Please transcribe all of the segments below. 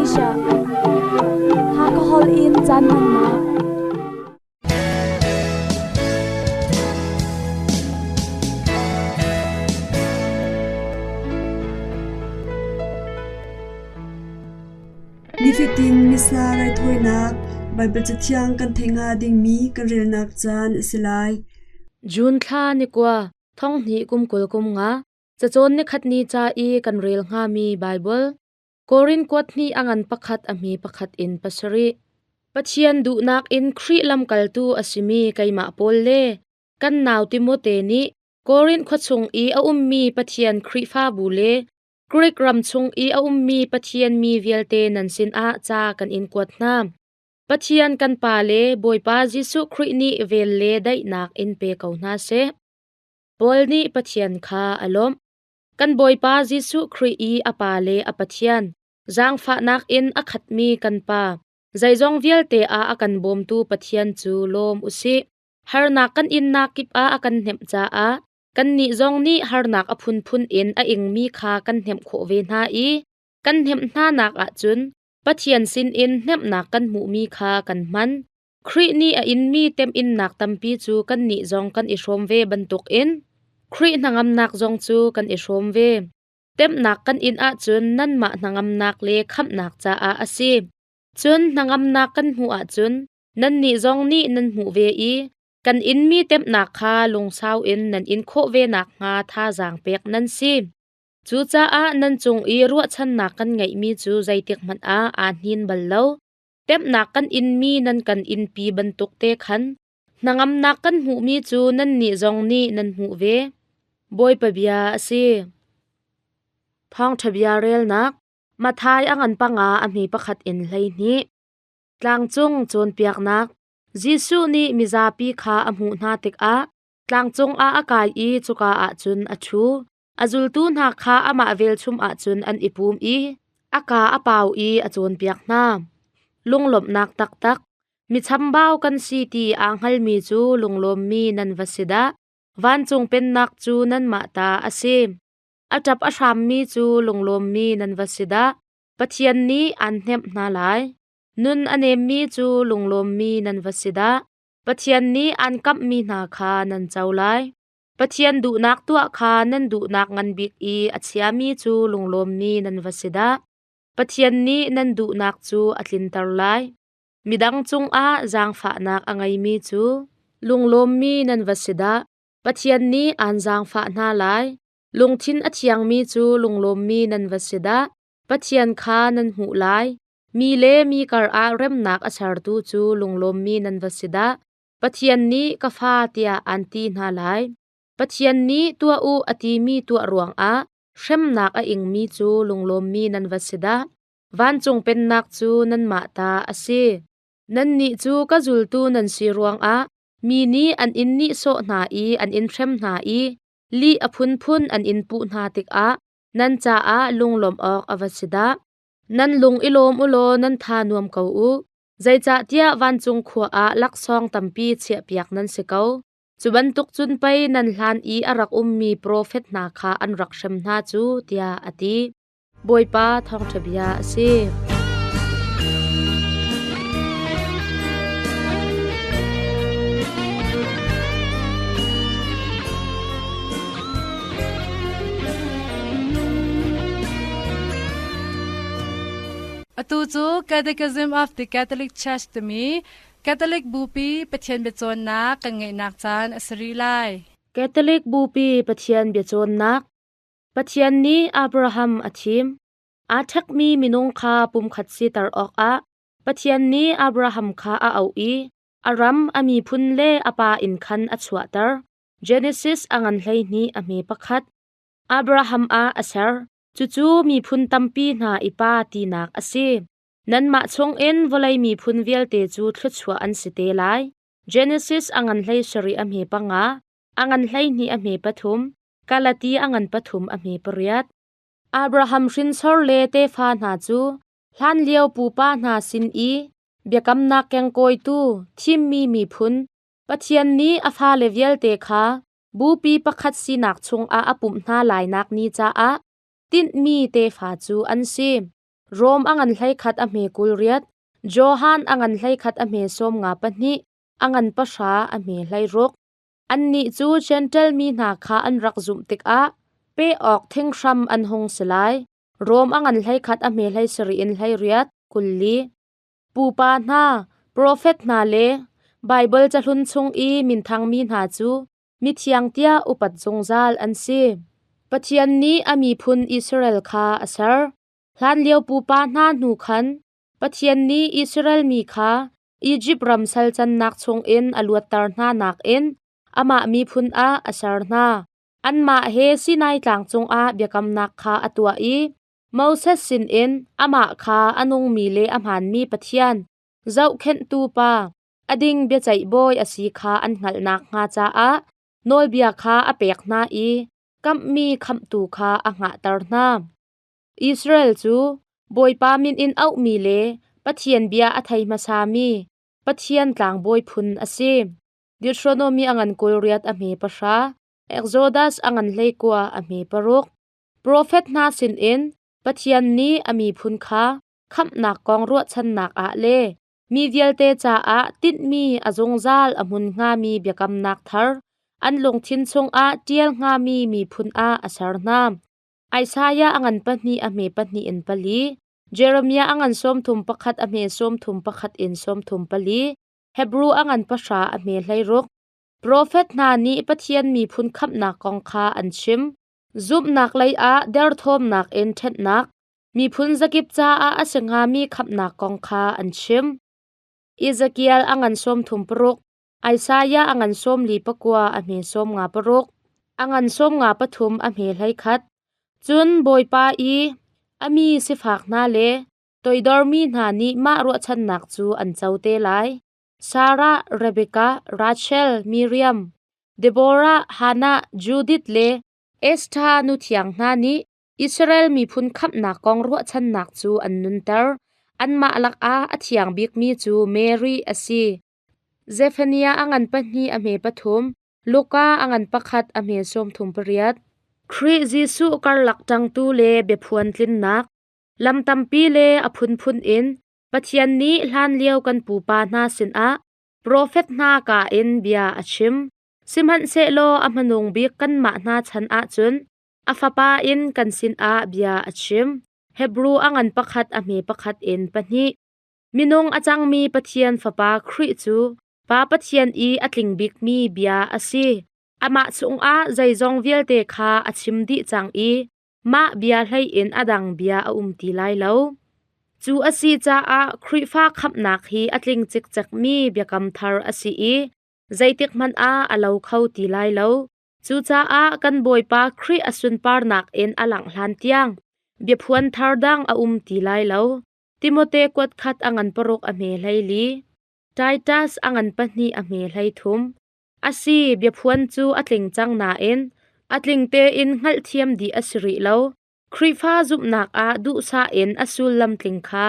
Asia. Hakha holh in caan hmannak. Nifatin Missa raithawinak Baibal Cathiang kan theih hnga dingmi kan relnak caan a si lai. June thla ni kua, thong hnih kum 20 kum nga, cacawn nikhat ni ca i kan rel hngami Baibal Korin kuat hnih a ngan pakhat a hmi pakhat in pasarih. Pathian duhnak in Khrih lamkaltu a simi keimah Paul le kan nau Timote nih Korin khua chung i a ummi Pathian Khrihfabu le Greek ram chung i a ummi Pathian mi vialte nan sinah ca kan in kuat hna. Pathian kan Pa le Bawipa Jesuh Khrih nih vel le daihnak in pe ko hna seh. Paul nih Pathian kha a lawmh. Kan Bawipa Jesuh Khrih i a Pa le a Pathian, zaangfahnak in a khatmi kan Pa, zeizong vialte ah a kan bawmtu Pathian cu lawm u sih. Harnak kan innak kip ah a kan hnemh caah kannih zong nih harnak a phunphun in a ingmi kha kan hnemh khawh ve hna i kan hnemh hnanak ahcun Pathian sinin hnemhnak kan hmuhmi kha kan hman. Khrih nih a inmi temhinnak tampi cu kannih zong kan i hrawm ve bantukin Khrih hnangamnak zong cu kan i hrawm ve. Temhnak kan in ahcun nanmah hnangamnak le khamhnak caah a si. Cun hnangamnak kan hmuh ahcun nannih zong nih nan hmuh ve i kan inmi temhnak kha lungsau in nan in khawh ve nakhnga thazaang pek nan si. Cucaah nan cung i ruahchannak kan ngeihmi cu zeitikhmanh ah aa hnin bal lo. Temhnak kan inmi nan kan inpi bantuk te khan hnangamnak kan hmuhmi cu nannih zong nih nan hmuh ve. Bawipa bia a si. Thawngṭha bia relnak Matthai a ngan panga a hmi pakhat in 12. Tlangcung cawnpiaknak Jesuh nih mizapi kha a hmuh hna tikah tlangcung ah a kai i cuka ah cun a ṭhu. A zultu hna kha amah velchum ah cun an i pum i a kaa a pau i a cawnpiak hna. Lunglawmhnak taktak, mi chambau kan si ti aa hngalmi cu lunglawmmi nan va si dah! Vancung Pennak cu nanmah ta a si. A ṭap a hrammi cu lunglawmmi nan va si dah! Pathian nih aan hnemh hna lai. Nun a nemmi cu lunglawmmi nan va si dah! Pathian nih aan kamhmi hna kha nan co lai. Pathian duhnak tuah kha nan duhnak ngan bik i a chiami cu lunglawmmi nan va si dah! Pathian nih nan duhnak cu a tlinter lai. Midang cungah zaangfahnak a ngeimi cu lunglawmmi nan va si dah! Pathian nih aan zaangfah hna lai. Lungthin a thiangmi cu lunglawmmi nan va si dah! Pathian kha nan hmuh lai. Mi le mi karah remnak a sertu cu lunglawmmi nan va si dah! Pathian nih ka fa tiah aan ti hna lai. Pathian nih tuah u a timi tuah ruangah hremnak a ingmi cu lunglawmmi nan va si dah! Vancung Pennak cu nanmah ta a si. Nannih cu ka zultu nan si ruangah mi nih an in nihsawh hna i an in hrem hna i lih a phunphun an in puh hna tikah nan caah lunglawmh awk a va si dah! Nan lung i lawm u law nan tha nuam ko u. Zeicahtiah vancung khua ah laksawng tampi chiahpiak nan si ko. Cu bantuk cun pei nan hlan i a rak ummi profet hna kha an rak hrem hna cu, tiah a ti. Bawipa thawngṭha bia a si. Atu cu Catechism of the Catholic Church timi Catholic Bupi Pathian biacawnnak kan ngeihnak caan a si rih lai. Catholic Bupi Pathian biacawnnak Pathian nih Abraham a thim. Aa ṭhekmi minung kha pumkhat siter awkah Pathian nih Abraham kha a auh i a ram, a miphun le a pa inn khan a chuahter. Genesis a ngan 12 a hme pakhat. Abraham ah a ser. Cucu miphun tampi hna i pa tinak a si. Nanmah chungin vawlei miphun vialte cu thluachuah an si te lai. Genesis a ngan hlei sarih a hme panga, a ngan 12 a hme pathum, Galati a ngan pathum a hme pariat. Abraham hrinsor le tefa hna cu hlanlio pupa hna sin i biakamnak kengkawitu thimmi miphun Pathian nih a fale vialte kha bupi pakhat sinak chungah a pumh hna lainak ni caah tinhmi tefa cu an si. Rom a ngan 11 a hme 28, Johan a ngan 11 a hme 32, a ngan 10 a hme 16. Annih cu Jentail mi hna kha an rak zumh tikah pe awk thinghram an hung si lai. Rom a ngan 11 a hme 17 in 18, 20. Pupa hna, profet hna le Baibal cahlun chung i minthangmi hna cu mithiang tiah upat zungzal an si. Pathian nih a miphun Israel kha a ser. Hlanlio pupa hna hnu khan Pathian nih Israel mi kha Izipt ram sal cannak chungin a luatter hna nakin amah miphun ah a ser hna. Anmah he Sinai tlang cungah biakamnak kha a tuah i Moses sinin amah kha a nungmi le a hmaanmi Pathian, zohkhenhtu pa, a ding biaceih bawi a si kha an hngalh nakhnga caah nawlbia kha a pek hna i kamhmi khamhtu kha a hngahter hna. Israel cu Bawipa min in auhmi le Pathian bia a thei hmasami Pathian tlangbawi phun a si. Deuteronomy a ngan 28 a hme 10, Exodus a ngan 19 a hme 6. Profet hna sinin Pathian nih a miphun kha khamhnak kong ruahchannak ah le mi vialte caah tinhmi a zungzal a hmun hngami biakamnak thar an lungthin chungah ṭial hngami miphun ah a ser hna. Isaiah a ngan 2 a hme 2 in 4, Jeremiah a ngan 31 a hme 31 in 34, Hebru a ngan 10 a hme 16. Profet hna nih Pathian miphun khamhnak kong kha an chim. Zumhnak lei ah derthawmnak in ṭhenhnak, miphun zakip caah a si hngami khamhnak kong kha an chim. Ezekiel a ngan 36, Isaiah a ngan 49 a hme 56, a ngan 53 a hme 11. Cun Bawipa i a mi sifak hna le toidormi hna nih mah ruahchannak cu an co te lai. Sarah, Rebekah, Rachel, Miriam, Deborah, Hannah, Judith le Esther nu thiang hna nih Israel miphun khamhnak kong ruahchannak cu an nunter. Anmah lakah a thiang bikmi cu Mary a si. Zephaniah a ngan 2 a hme 3, Luka a ngan 1 a hme 38. Khrih Jesuh karlak ṭangtu le biaphuan tlinnak, lam tampi le a phunphun in Pathian nih hlanlio kan pupa hna sinah profet hna kaa in bia a chim. Sihmanhsehlaw a hmanung bik kanmah hna chan ahcun a Fapa in kan sinah bia a chim. Hebru a ngan 1 a hme 1 in 2. Minung a cangmi Pathian Fapa Khrih cu Pa Pathian i a tling bikmi bia a si. Amah chungah zeizong vialte kha a chim dih cang i mah bia hlei in a dang bia a um ti lai lo. Cu a si caah Khrihfa khamhnak hi a tling cikcekmi biakam thar a si i zeitik hmanh ah a lo kho ti lai lo. Cucaah kan Bawipa Khrih a sunparnak in a langh hlan tiang biaphuan thar dang a um ti lai lo. Timote kuat khat a ngan 6 a hme 14. Titus a ngan 2 a hme 13. A si, biaphuan cu a tling cang nain a tling tein hngalhthiam dih a si rih lo. Khrihfa zumhnak ah duhsah in a sullam tling kha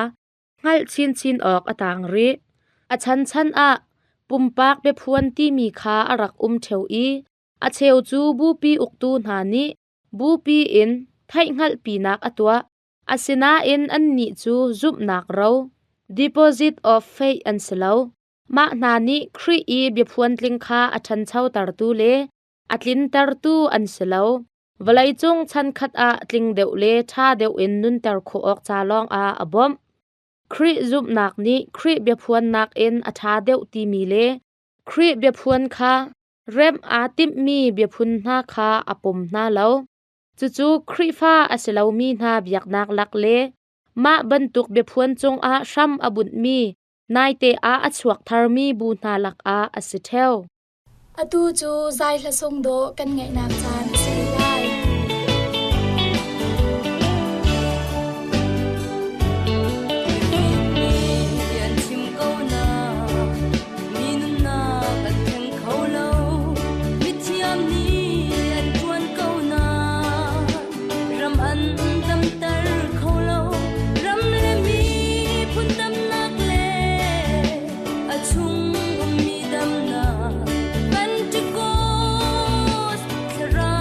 hngalh chinchin awk a tang rih. A chanchan ah pumpak biaphuan timi kha a rak um ṭheo i a cheu cu bupi uktu hna nih bupi in theihhngalhpinak a tuah. Asinain annih cu zumhnak ro deposit of faith an si lo. Mah hna nih Khrih i biaphuan tling kha a ṭhanchotertu le a tlintertu an si lo. Vawleicung chankhat ah tling deuh le ṭha deuh in nunter khawh awk ca lawngah a bawmh. Khrih zumhnak nih Khrih biaphuannak in a ṭha deuh timi le Khrih biaphuan kha remh aa timhmi biaphun hna kha a pom hna lo. Cucu Khrihfa a si lomi hna biaknak lak le mah bantuk biaphuan cungah hram a bunhmi naite ah a chuak tharmi bu hna lakah a si ṭheo. Atu cu zai hla sung dawh kan ngaihnak caan a si lai. Chung ummi damnak Pentecost thlarau.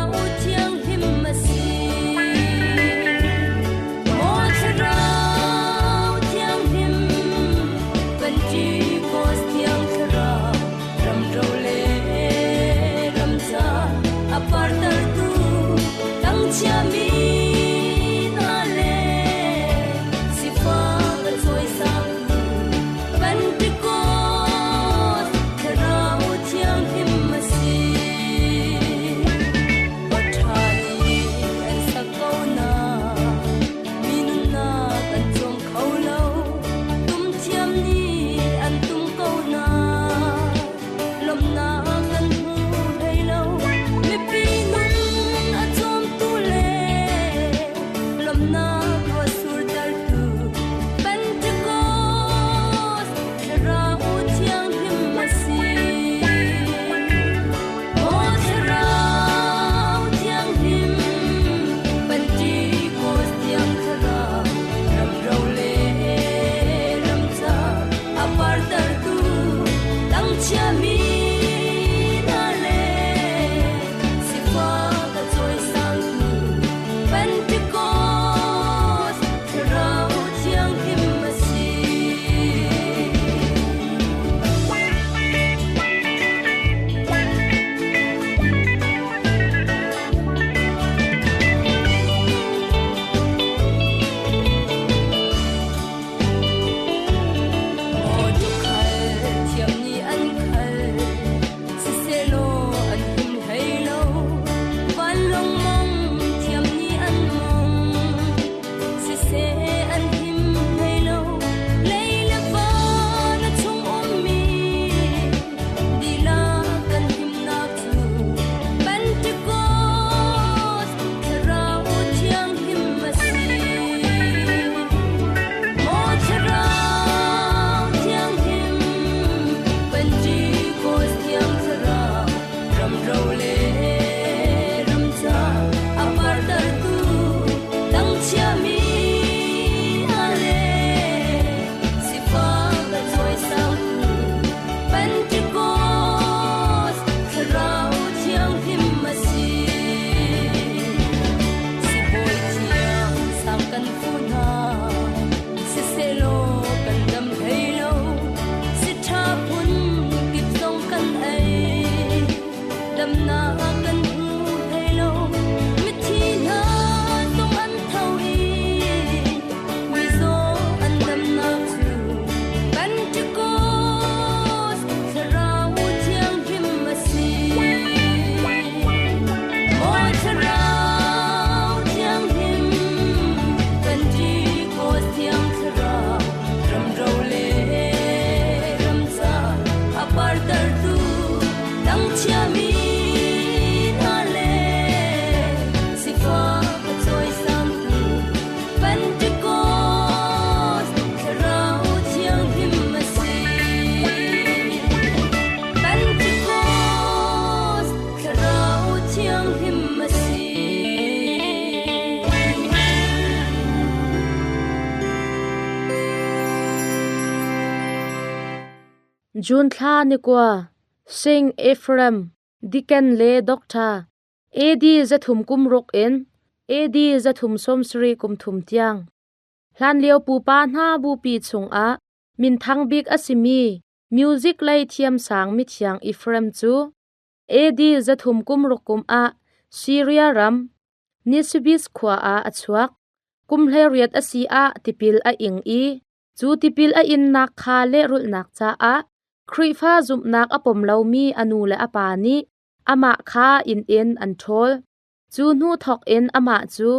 June thla ni kua, Sing Ephraim, Deacon le Doctor, AD 300 kum ruk in AD 370 kum thum tiang. Hlanlio pupa hna bupi chungah minthang bik a simi music lei thiamsang mithiang Ephraim cu AD 300 kum ruk kum ah Syria ram Nisibis khua ah a chuak. Kum 18 a si ah tipil a ing i cu tipil a innak kha lehrulhnak caah Khrihfa zumhnak a pom lomi a nu le a pa nih amah kha inn in an ṭhawl. Cu hnu thawk in amah cu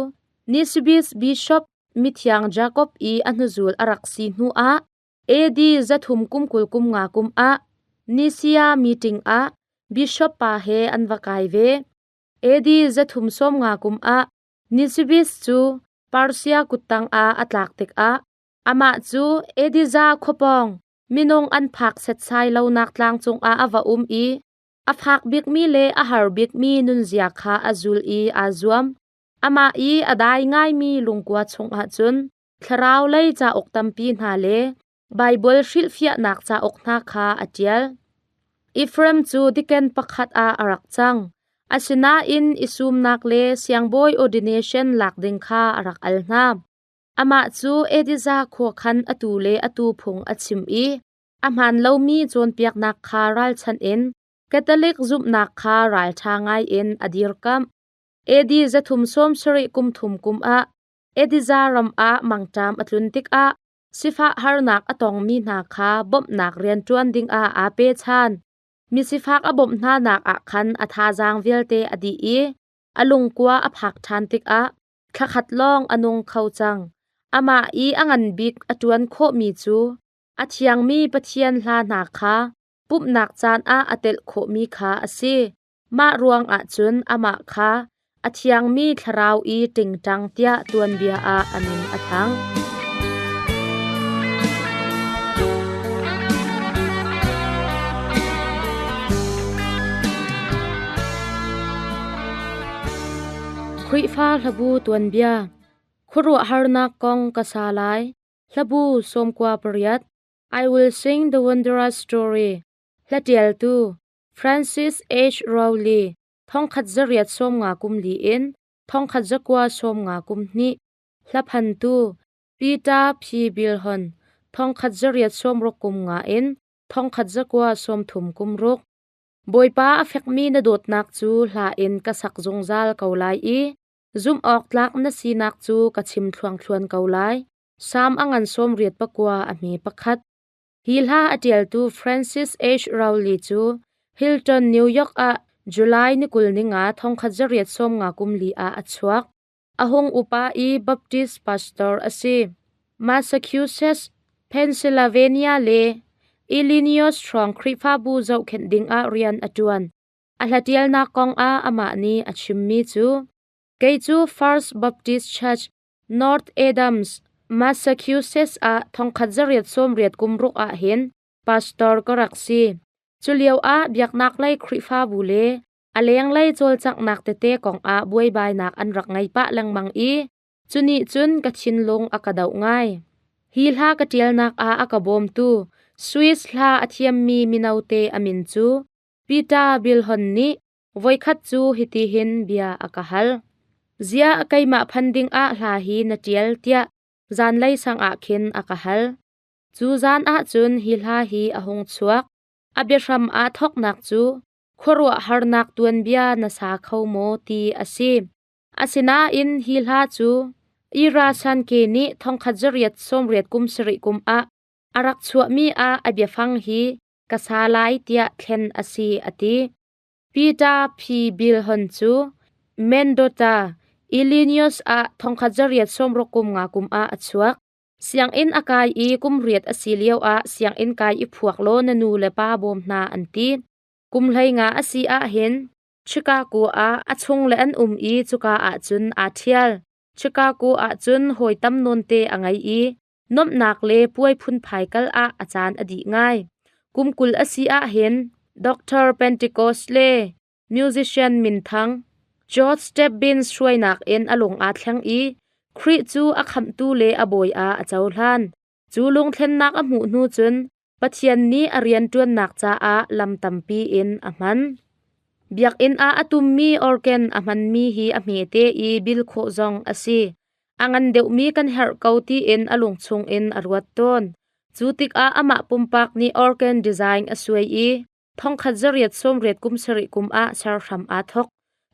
Nisibis Bishop mithiang Jakob i a hnuzul a rak si hnuah AD 300 kum 20 kum nga kum ah Nicaea meeting ah bishop pa he an va kai ve. AD 350 kum ah Nisibis cu Persia kuttang ah a tlak tikah amah cu Edessa khuapawng minung an phak setsai lonak tlang cungah a va um i a fak bikmi le a har bikmi nunzia kha a zul i aa zuam. Amah i a dai ngaimi lungkua chungah cun thlarau lei cauk tampi hna le Baibal hrilhfiahnak cauk hna kha a ṭial. Efraim cu diken pakhat ah a rak cang. Asinain i sumnak le siangbawi ordination lak ding kha a rak al hna. Amah cu Edessa khua khan atu le atu phung a chim i a hmaan lomi cawnpiaknak kha ralchanh in Catholic zumhnak kha ralṭha ngaiin a dirkamh. AD 370 kum thum kum ah Edessa ram ah mangṭam a tlun tikah sifah harnak a tongmi hna kha bawmhnak rian ṭuan dingah aa pe ṭhan. Misifak a bawmh hnanak ah khan a thazaang vialte a dih i a lungkua a phak ṭhan tikah thlakhat lawng a nung kho cang. Amah i a ngan bik a ṭuan khawhmi cu a thiangmi Pathian hla hna kha pumhnak caan ah a telh khawhmi kha a si. Mah ruangah cun amah kha a thiangmi thlarau i ṭingṭang tiah tuanbia ah a min a thang. Khrihfa hlabu tuanbia Khuaruahharnak kong ka sa lai. Hlabu 18 I will sing the wondrous story. Hlatialtu Francis H. Rowley 1850 kum li in 1950 kum hnih. Hlaphantu Peter P. Bilhon 1860 kum nga in 1930 kum ruk. Bawipa a fekmi na dawtnak cu hla in ka sak zungzal ko lai i Zumh awk tlak na sinak cu ka chim thluangthluan ko lai. Salm a ngan 89 a hme pakhat. Hi hla a ṭialtu Francis H. Rowley cu Hilton, New York ah July ni 20 ninga 1850 kum li ah a chuak. A hung upa i Baptist pastor a si. Massachusetts, Pennsylvania le Illinois hrawng Khrihfabu zohkhenh dingah rian a ṭuan. A hlatialnak kongah amah nih a chimmi cu, Kei cu First Baptist Church, North Adams, Massachusetts ah 1880 kum ruk ah hin pastor ka rak si. Culio ah biaknak lei Khrihfabu le a lenglei cawlcanghnak tete kongah buaibainak an rak ngei pah lengmang i cunih cun ka thinlung a ka doh ngai. Hi hla ka ṭialnak ah a ka bawmtu Swiss hla a thiammi mino te a min cu Peter Bilhon nih voikhat cu hitihin bia a ka hal. Ziah keimah phan dingah hla hi na ṭial tiah zanlei sang ah khin a ka hal. Cu zan ah cun hi hla hi a hung chuak. A biahram aa thawknak cu khuaruahharnak tuanbia na sa kho maw ti a si. Asinain hi hla cu Ira Sankey nih 1880 kum sarih kum ah a rak chuahmi ah a biafang hi ka sa lai tiah thlen a si a ti. Peter P. Bilhon cu Mendota, Illinois ah 1860 kum nga kum ah a chuak. Sianginn a kai i kum riat a si lio ah sianginn kai i phuak law na nu le pa bawm hna an ti. Kum hlei nga a si ah hin Chicago ah a chung le an um i cuka ah cun aa ṭhial. Chicago ah cun hawi tam nawn te a ngei i Nuamhnak le puai phunphai kal ah a caan a dih ngai. Kum 20 a si ahhin Dr. Pentecost le musician minthang George Stebbins hruainak in a lung aa thleng i Khrih cu a khamhtu le a bawi ah a cohlan. Cu lungthlennak a hmuh hnu cun Pathian nih a rianṭuannak caah lam tampi in a hman. Biakinn ah a tummi organ a hmanmi hi a hmete i bil khawh zong a si. A ngan deuhmi kan herh ko tiin a lung chungin a ruat tawn. Cu tikah amah pumpak nih organ design a suai i 1887 kum ah ser hram aa thawk.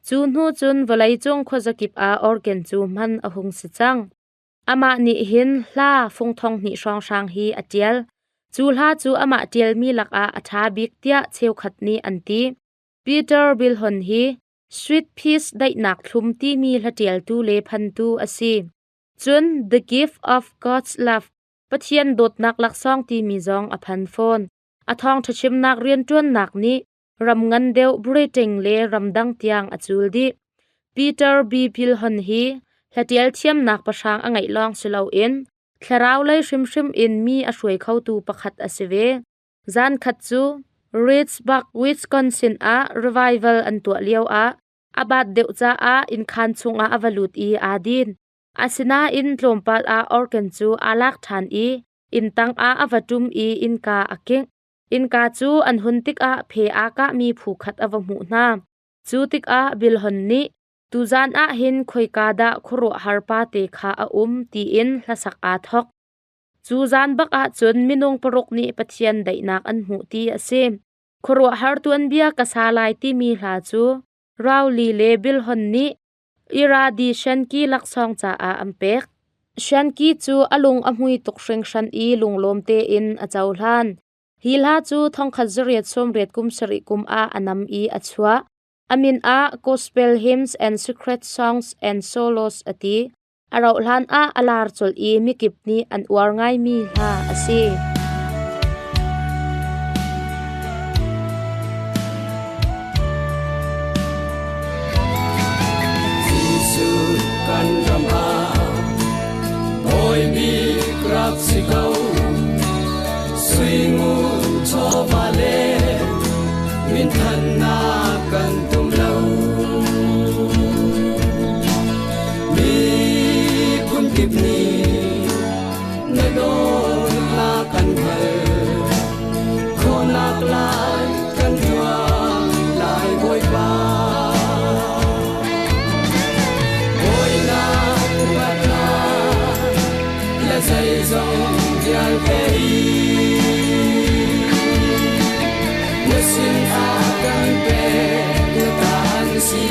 Cu hnu cun vawleicung khuazakip ah organ cu hman a hung si cang. Amah nih hin hla fung thong hnih hrawnghrang hi a ṭial. Cu hla cu amah ṭialmi lakah a ṭha bik tiah cheukhat nih an ti. Peter Bilhon hi Sweet Peace Daihnak Thlum timi hlaṭialtu le phantu a si. Cun The Gift of God's Love Pathian dawtnak laksawng timi zong a phan fawn. A thawngṭha chimnak rianṭuannak nih ram ngan deuh Britain le ramdang tiang a cul dih. Peter B. Pilhon hi hlatial thiamnak pahrang a ngeih lawng si loin thlarau lei hrimhrim in mi a hruai khotu pakhat a si ve. Zan khat cu Reedsburg, Wisconsin ah revival an tuah lioah a baat deuh caah innkhan chungah a va lut i aa din. Asinain tlawmpal ah organ cu aa lak ṭhan i inn tangah a va ṭum i innka a kingh. Innka cu an hun tikah phe aa kahmi phu khat a va hmuh hna. Cu tikah Bilhon nih, Tuzan ah hin khoika dah khuaruahhar pate kha a um tiin hlasak aa thawk. Cu zan bak ah cun minung paruk nih Pathian daihnak an hmuh ti a si. Khuaruahhar tuanbia ka sa lai timi hla cu Rowley le Bilhon nih Iradi Shanki laksawng caah an pek. Shanki cu a lung a hmui tuk hringhran i lunglawm tein a cohlan. Hi hla cu 1887 kum sarih kum ah a nam i a chuah. A min ah Gospel Hymns and Secret Songs and Solos a ti. A rauhhlan ah a lar colh i mikip nih an uar ngaimi hla a si. Jesuh kan ram ah bawi bik rak si ko sui ngun chawva le minthannak kan tum lo miphun kip nih na dawtnak kan hngal khawhnak lai kan tuah lai Bawipa Bawinak upatnak le zeizong vialte hi na sinah kan pek na ta an si.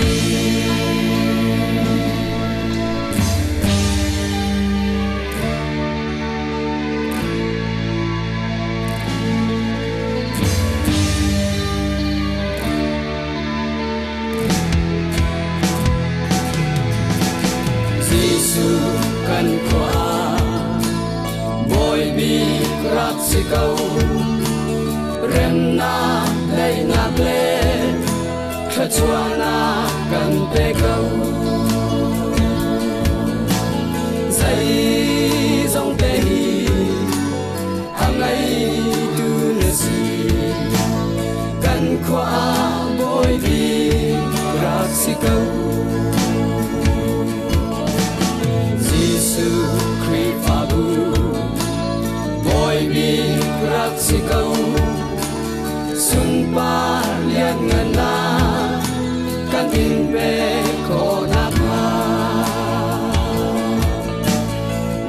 Jesuh kan khua bawi bik rak si ko remnak daihnak le thluachuahnak kan pe ko zeizong te hi a ngeitu na si kan khua ah bawi bik rak si ko Jesuh Khrihfabu bawi bik rak si ko sunpar lianngannak kan in pek khawh nakhnga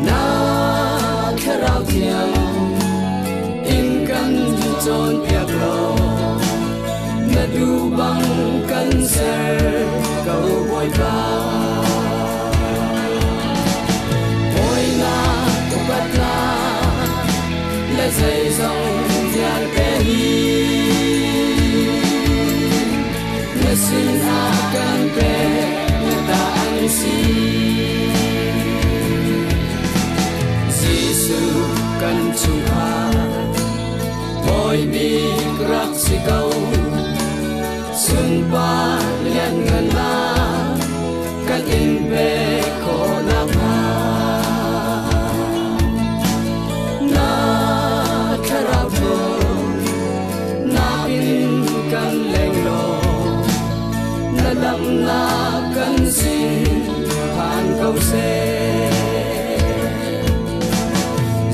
na thlarau thiang in kan cawnpiak law na duh bang kan ser ko Bawipa Bawinak upatnak le zeizong vialte hi na sinah kan pek na ta an si Jesuh kan chungkhar bawi bik rak si ko sunpar lianngannak kan in pek khawh nakhnga na thlarau thawn na in kan leng law na damnak kan sin phan ko seh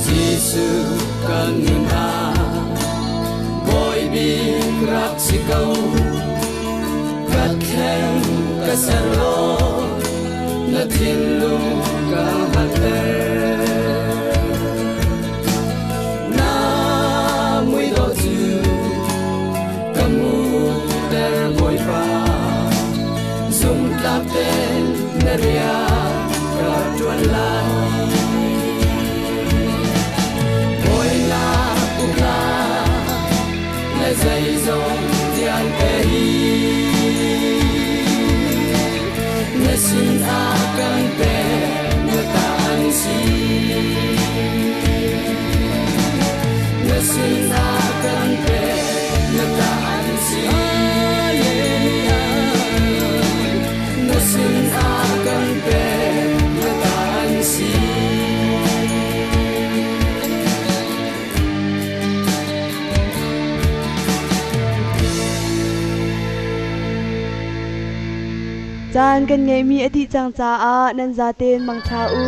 Jesuh kan nun ah bik rak si ko ka thleng ka ser law na thinlung ka hngalhter na mui dawh cu ka hmuhter Bawipa zumtlak ten na rian ka ṭuan lai Bawinak uknak le zeizong vialte hi na sinah kan pek na ta an si na sinah kan pek na ta an si na sinah kan pek na ta an si. Caan kan ngeihmi a dih cang caah nan zaten mangṭha u.